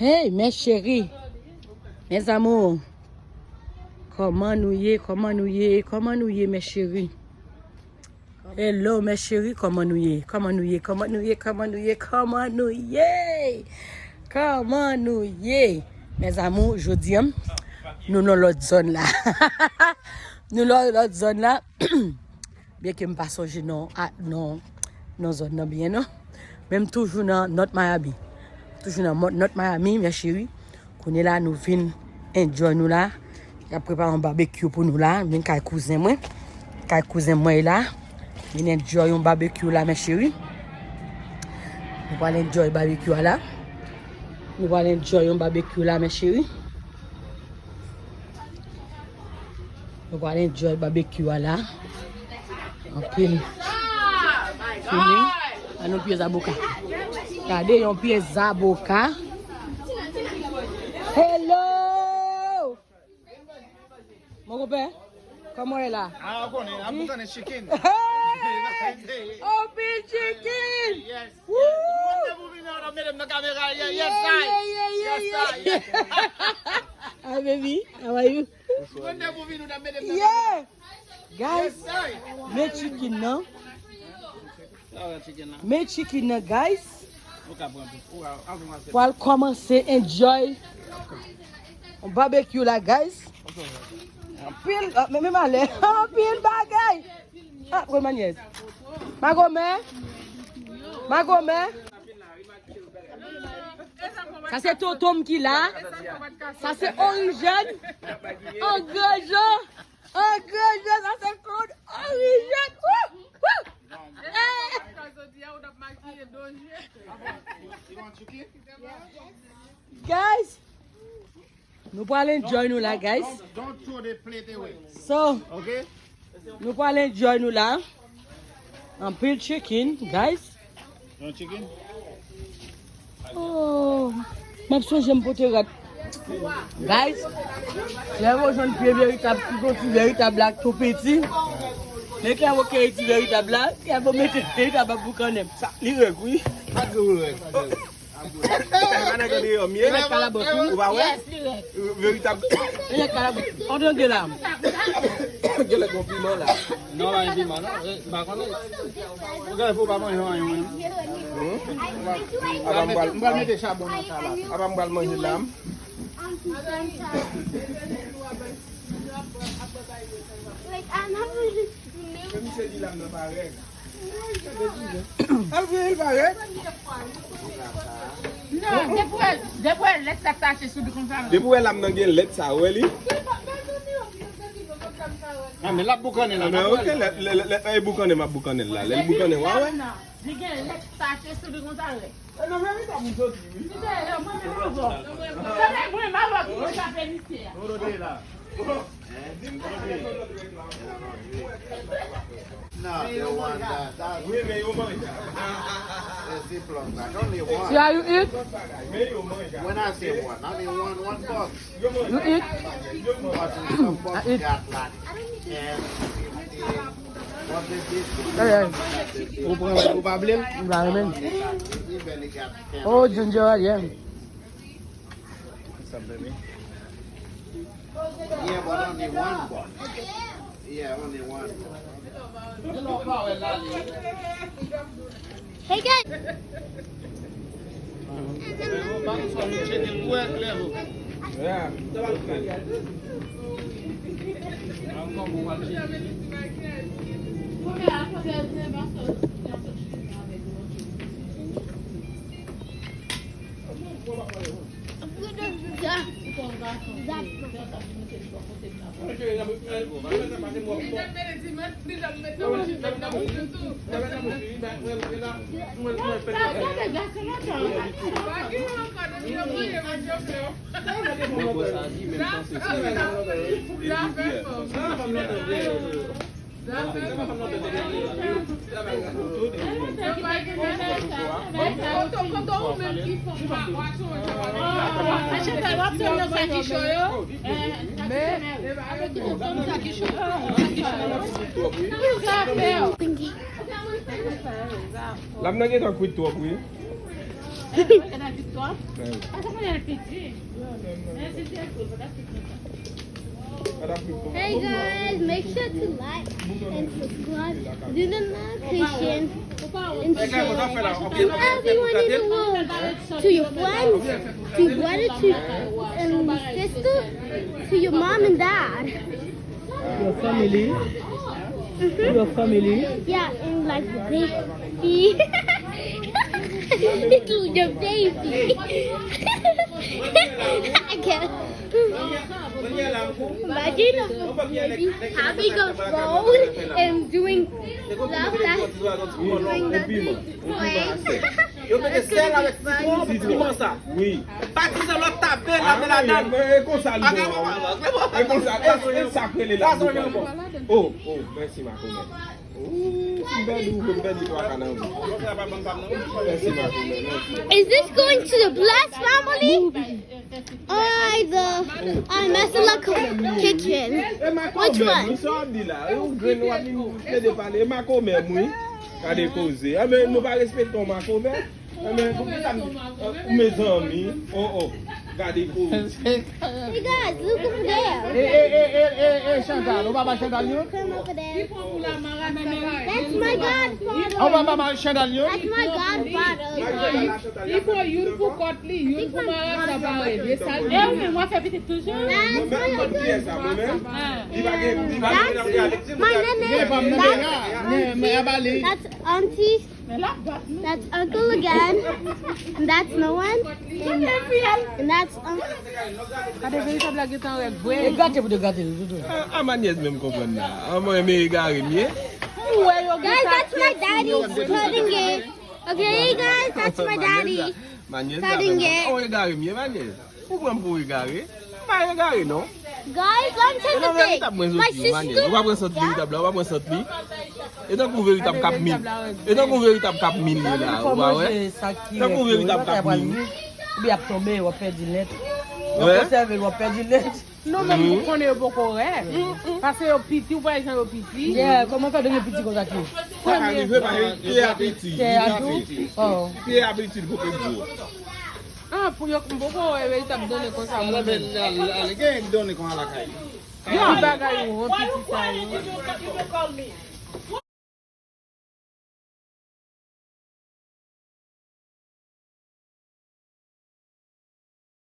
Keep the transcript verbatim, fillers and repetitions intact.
Hey, mes chéris, mes amours, kòman nou ye, kòman nou ye, kòman nou ye, mes chéris? Hello, mes chéris, kòman nou ye? Kòman nou ye? Kòman nou ye? Kòman nou ye? Kòman nou ye? Kòman nou ye? Mes amours, jodi a, nou nan lòt zòn la. Nou nan lòt zòn la. Byenke m pa sonje non, a, non, non zòn nan byen, non. Men m toujou nan North Miami. Toujou nan Mo-, North Miami, mes chéris. Kounye la, nou vin enjoy nou la. Y ap prepare yon barbecue pou nou la. Vin kay kouzen mwen. Kay kouzen mwen la. Vin enjoy yon barbecue la, mes chéris. Nou pral enjoy barbecue a la. Nou pral enjoy yon barbecue la, mes chéris. Nou pral enjoy barbecue a la. Anpil. Fini. An nou pye zaboka. Gade yon pye zaboka. Hello! Mon konpè, kòman w ye la? Ah, ou konnen, ap boukannen chicken. Hey! Open chicken! Yes. Woo! Mwen te pou vin nan medam nan kamera. Yes, yes, I. Yeah, yeah, yeah, yes, yeah, I. Yes. Hi, baby. How are you? Mwen te pou vin nan medam nan kamera. Yeah. Guys, yes, I. Men chicken nan. Men chicken nan, guys. Pral kòmanse enjoy yon barbecue la, guys. Anpil, ah, men, men malè. Anpil bagay. Ah, Romanyèz. Magomè. Magomè. Sa se tonton m ki la. Sa se Orijèn. An gran jan. An gran jan, sa se Claude Orijèn. Wou! Wou! Eh! Guys, nou pral enjoy nou la, guys. Don't, don't throw the plate away. So, okay? Nou pral enjoy nou la. Anpil chicken, guys. Yon chicken? Oh, m ap sonje m pote rad. Guys, lè yo jwenn pye veritab, ki gon ti veritab la tou piti. Men kè yo keri ti veritab la, kè yo mete veritab ap boukannen. Sa, li rèk, wi. Pa di ou rèk. Pandan gen deyò m ye. Li rèk kalabòs, wi. Ou pa wè? Yes, li rèk. Veritab. Li rèk kalabòs. Pandan gen la. Gen lè gon piman la. Non, pa gen piman, non. Eh, m pa konnen. Ou gen fò pa manje anyen, wi. Hmm? Apa m pral, m pral mete chabon nan sa la. Apa m pral manje lam. Like, I'm not really familiar. Misye di lam nan pa rèd. Al vre, li pa rèd. Non, depi w wè, depi w wè lèt sa tache sou li konsa. Depi w wè lam nan gen lèt sa, ou wè li? Ah, men l ap boukannen la. Ah, men ok, lè, lè, lè, lè, lè boukannen, m ap boukannen l la. Lè l boukannen, w a wè. Li gen lèt tache sou li konsa, wè. E nan veritab m soti, wi. Mwen menm avò. Mwen menm avò ki mwen tape misye a. No, the one that, that is Ziploc bag. Only one. See how you eat? When I say one, I mean one, one box. You eat? But some box got like ten, fifteen. What is this one? Yeah, yeah. Ou pran, ou pa vle l? M pa renmen. Even it got ten. Oh, ginger ale. What's up, baby? Yeah, but only one box. Yeah, only one box. Hey, guys. Yeah. Lam nan gentan kwit twòp, wi. Hey guys, make sure to like and subscribe. Do the notification and share to everyone in the world, to your friends, to your brother, to and sister, to your mom and dad. Your family. Mm-hmm. Your family. Yeah, and like the baby. Little your baby. I can't. Imagine a baby having a phone and doing stuff that doing nothing. Yo mete sèl avèk sitwon pou piman sa. Wi. Patizan lòt tape la men ladan. E konsa l bon. E konsa, e, e sa k rele la. Oh, oh, mèsi makomè. Oh, si m pèdi ou, m pèdi twa ka nan ou. Mèsi makomè, mèsi. Is this going to the Blast family? Or the uh, Masala Kitchen? Which one? Sa w ap di la? E ou grenn w ap vin plede pale. E makomè m wi. Gade koze. Anben, nou pa respekte yon makomè. Anben, poukisa m, mezanmi? Oh, oh. Gade koze. You guys, look over there. E, e, e, e, e, e, Chantal. Ou pa ba Chantal yon? Come over there. That's my godfather. Ou pa ba Chantal yon? That's my godfather. Li pran youn pou kòt li, youn pou marasa parèy. E sa l di. E ou menm w ap fè pitit toujou? That's my uncle. That's my nene. That's, that's auntie. That's uncle again. That's no one. And, and that's uncle. Gade veritab la gentan rèd vre. E gate pou te gate li toutou. A, a manyèz menm konprann la. A mwen men egare m ye. Guys, that's my daddy. Cutting it. Okay, guys, that's my daddy. Manyèz la menm. Oh, egare m ye manyèz. Ou pran m pou egare? M pa egare non. Guys, let me tell you the thing. My sister. Ou pa pran sant veritab la, ou pa pran sant li. E tankou veritab k ap mil. E tankou veritab k ap mil li la, ou pa wè? Tankou veritab k ap mil. Ou byen ap tonbe, w ap pèdi lèt. W ap konsève l, w ap pèdi lèt. Non, men m konnen yo poko rèd. Paske yo piti, ou pa wè jan yo piti. Yeah, kòman fè de gen piti konsa ki? Sa ka rive, paske pye a piti, li piti. Pye a piti, li poko gwo. Ah, pou yo, m poko wè veritab donnen konsa. Ale, ale, gen donnen konsa lakay. Ki bagay wont piti sa yo.